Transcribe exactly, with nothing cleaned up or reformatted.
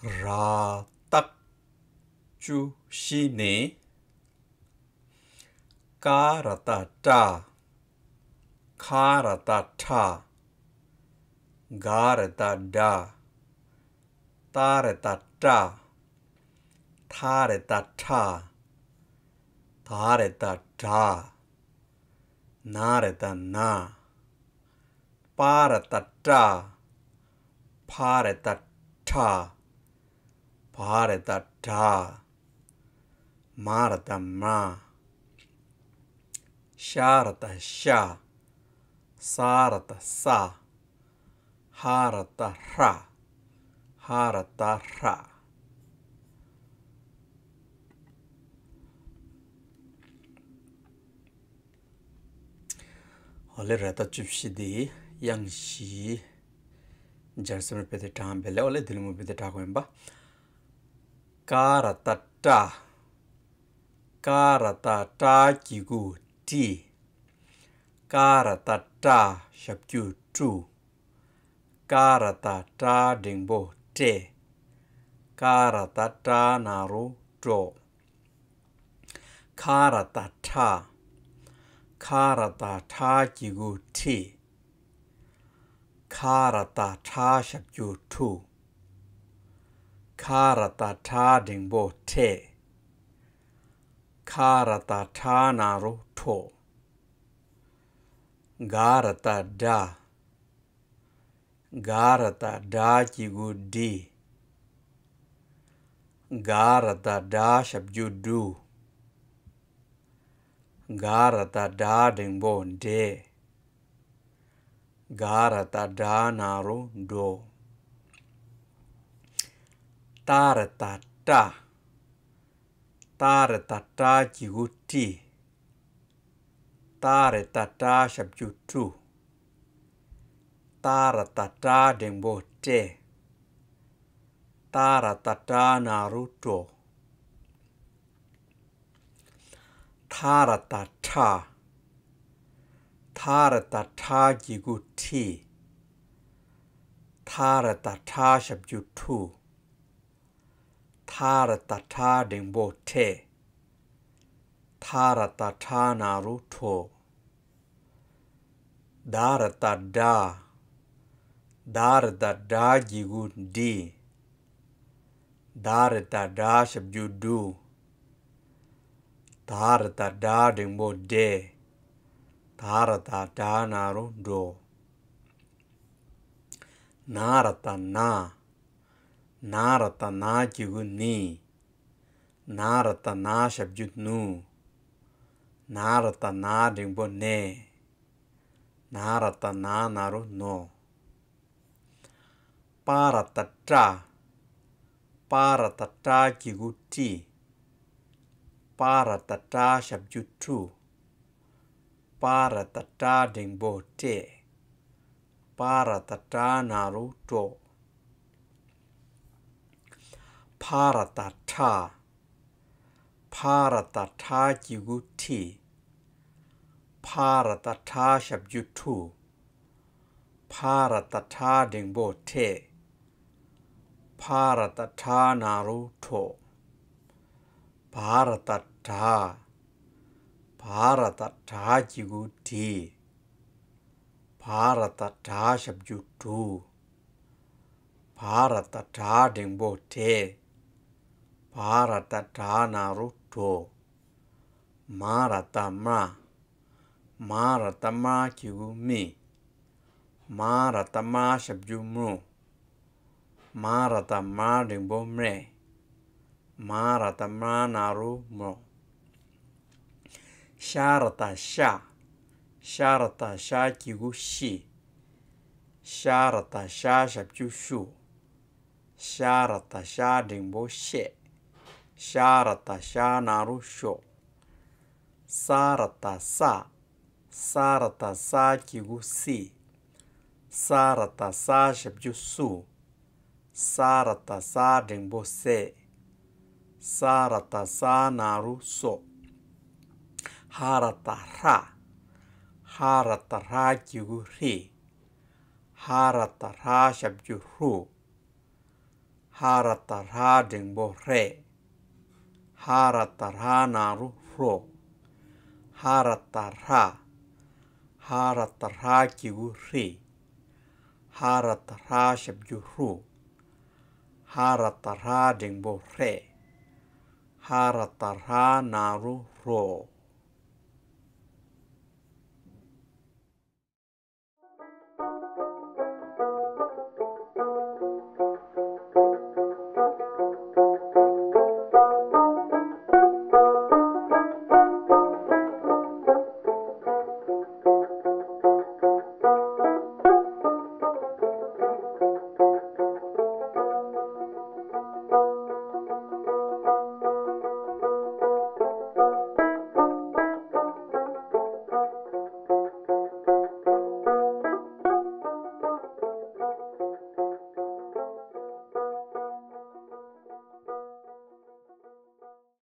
ར་བཏགས་བཅུ་བཞི་ནས། ཀ་ར་བཏགས་ཀྲ། ཁ་ར་བཏགས་ཁྲ། ག་ར་བཏགས་གྲ། ཏ་ར་བཏགས་ཏྲ། ཐ་ར་བཏགས་ཐྲ། ད་ར་བཏགས་དྲ། ན་ར་བཏགས་ན། པ་ར་བཏགས་པྲ། ཕ་ར་བཏགས་ཕྲ། བ་ར་བཏགས་བྲ། མ་ར་བཏགས་མྲ། ཤ་ར་བཏགས་ཤྲ། ས་ར་བཏགས་སྲ། ཧ་ར་བཏགས་ཧྲ། ཧ་ར་བཏགས་ཧྲ། ཨོ་ལེ། ར་བཏགས་བཅུ་བཞི་དེ་དབྱངས་བཞི། སྦྱར་སེམས་རེ་བེ་དེ་དྲངས་པས་ལེ། ཨོ་ལེ། དེ་ལ་མོ་བེ་དེ་དྲག་གོ་ཡིན་པ། ཀ་ར་བཏགས་ཀྲ། ཀ་ར་བཏགས་ཀྲ་གི་གུ་ཀྲི། ཀ་ར་བཏགས་ཀྲ་ཞབས་ཀྱུ་ཀྲུ། ཀ་ར་བཏགས་ཀྲ་འགྲེང་བུ་ཀྲེ། ཀ་ར་བཏགས་ཀྲ་ན་རོ་ཀྲོ། ཁ་ར་བཏགས་ཁྲ། ཁ་ར་བཏགས་ཁྲ་གི་གུ་ཁྲི། ཁ་ར་བཏགས་ཁྲ་ཞབས་ཀྱུ་ཁྲུ། ཁ་ར་བཏགས་ཁྲ་འགྲེང་བུ་ཁྲེ། ཁ་ར་བཏགས་ཁྲ་ན་རོ་ཁྲོ། ག་ར་བཏགས་གྲ། ག་ར་བཏགས་གྲ་གི་གུ་གྲི། ག་ར་བཏགས་གྲ་ཞབས་ཀྱུ་གྲུ། ག་ར་བཏགས་གྲ་འགྲེང་བུ་གྲེ། ག་ར་བཏགས་གྲ་ན་རོ་གྲོ། ཏ་ར་བཏགས་ཏྲ། ཏ་ར་བཏགས་ཏྲ་གི་གུ་ཏྲི། ཏ་ར་བཏགས་ཏྲ་ཞབས་ཀྱུ་ཏྲུ། ཏ་ར་བཏགས་ཏྲ་འགྲེང་བུ་ཏྲེ། ཏ་ར་བཏགས་ཏྲ་ན་རོ་ཏྲོ། ཐ་ར་བཏགས་ཐྲ། ཐ་ར་བཏགས་ཐྲ་གི་གུ་ཐྲི། ཐ་ར་བཏགས་ཐྲ་ཞབས་ཀྱུ་ཐྲུ། ཐ་ར་བཏགས་ཐྲ་འགྲེང་བུ་ཐྲེ། ཐ་ར་བཏགས་ཐྲ་ན་རོ་ཐྲོ། ད་ར་བཏགས་དྲ། ད་ར་བཏགས་དྲ་གི་གུ་དྲི། ད་ར་བཏགས་དྲ་ཞབས་ཀྱུ་དྲུ། ད་ར་བཏགས་དྲ་འགྲེང་བུ་དྲེ། ད་ར་བཏགས་དྲ་ན་རོ་དྲོ། ན་ར་བཏགས་ན། ན་ར་བཏགས་ན་གི་གུ་ནི། ན་ར་བཏགས་ན་ཞབས་ཀྱུ་ནུ། ན་ར་བཏགས་ན་འགྲེང་བུ་ནེ། ན་ར་བཏགས་ན་ན་རོ་ནོ། པ་ར་བཏགས་པྲ། པ་ར་བཏགས་པྲ་གི་གུ་པྲི། པ་ར་བཏགས་པྲ་ཞབས་ཀྱུ་པྲུ། པ་ར་བཏགས་པྲ་འགྲེང་བུ་པྲེ། པ་ར་བཏགས་པྲ་ན་རོ་པྲོ། ཕ་ར་བཏགས་ཕྲ། ཕ་ར་བཏགས་ཕྲ་གི་གུ་ཕྲི། ཕ་ར་བཏགས་ཕྲ་ཞབས་ཀྱུ་ཕྲུ། ཕ་ར་བཏགས་ཕྲ་འགྲེང་བུ་ཕྲེ། ཕ་ར་བཏགས་ཕྲ་ན་རོ་ཕྲོ། བ་ར་བཏགས་བྲ། བ་ར་བཏགས་བྲ་གི་གུ་བྲི། བ་ར་བཏགས་བྲ་ཞབས་ཀྱུ་བྲུ། བ་ར་བཏགས་བྲ་འགྲེང་བུ་བྲེ། བ་ར་བཏགས་བྲ་ན་རོ་བྲོ། མ་ར་བཏགས་མྲ། མ་ར་བཏགས་མྲ་གི་གུ་མྲི། མ་ར་བཏགས་མྲ་ཞབས་ཀྱུ་མྲུ། མ་ར་བཏགས་མྲ་འགྲེང་བུ་མྲེ། མ་ར་བཏགས་མྲ་ན་རོ་མྲོ། ཤ་ར་བཏགས་ཤྲ། ཤ་ར་བཏགས་ཤ་གི་གུ་ཤི། ཤ་ར་བཏགས་ཤ་ཞབས་ཀྱུ་ཤུ། ཤ་ར་བཏགས་ཤ་འགྲེང་བུ་ཤེ། ཤ་ར་བཏགས་ཤ་ན་རོ་ཤོ། ས་ར་བཏགས་སྲ། ས་ར་བཏགས་སྲ་གི་གུ་སྲི། ས་ར་བཏགས་སྲ་ཞབས་ཀྱུ་སྲུ། ས་ར་བཏགས་སྲ་འགྲེང་བུ་སྲེ། ས་ར་བཏགས་སྲ་ན་རོ་སྲོ། ཧ་ར་བཏགས་ཧྲ། ཧ་ར་བཏགས་ཧྲ་གི་གུ་ཧྲི། ཧ་ར་བཏགས་ཧྲ་ཞབས་ཀྱུ་ཧྲུ། ཧ་ར་བཏགས་ཧྲ་འགྲེང་བུ་ཧྲེ། ཧ་ར་བཏགས་ཧྲ་ན་རོ་ཧྲོ། ཧ་ར་བཏགས་ཧྲ། ཧ་ར་བཏགས་ཧྲ་གི་གུ་ཧྲི། ཧ་ར་བཏགས་ཧྲ་ཞབས་ཀྱུ་ཧྲུ། ཧ་ར་བཏགས་ཧྲ་འགྲེང་བུ་ཧྲེ། ཧ་ར་བཏགས་ཧྲ་ན་རོ་ཧྲོ།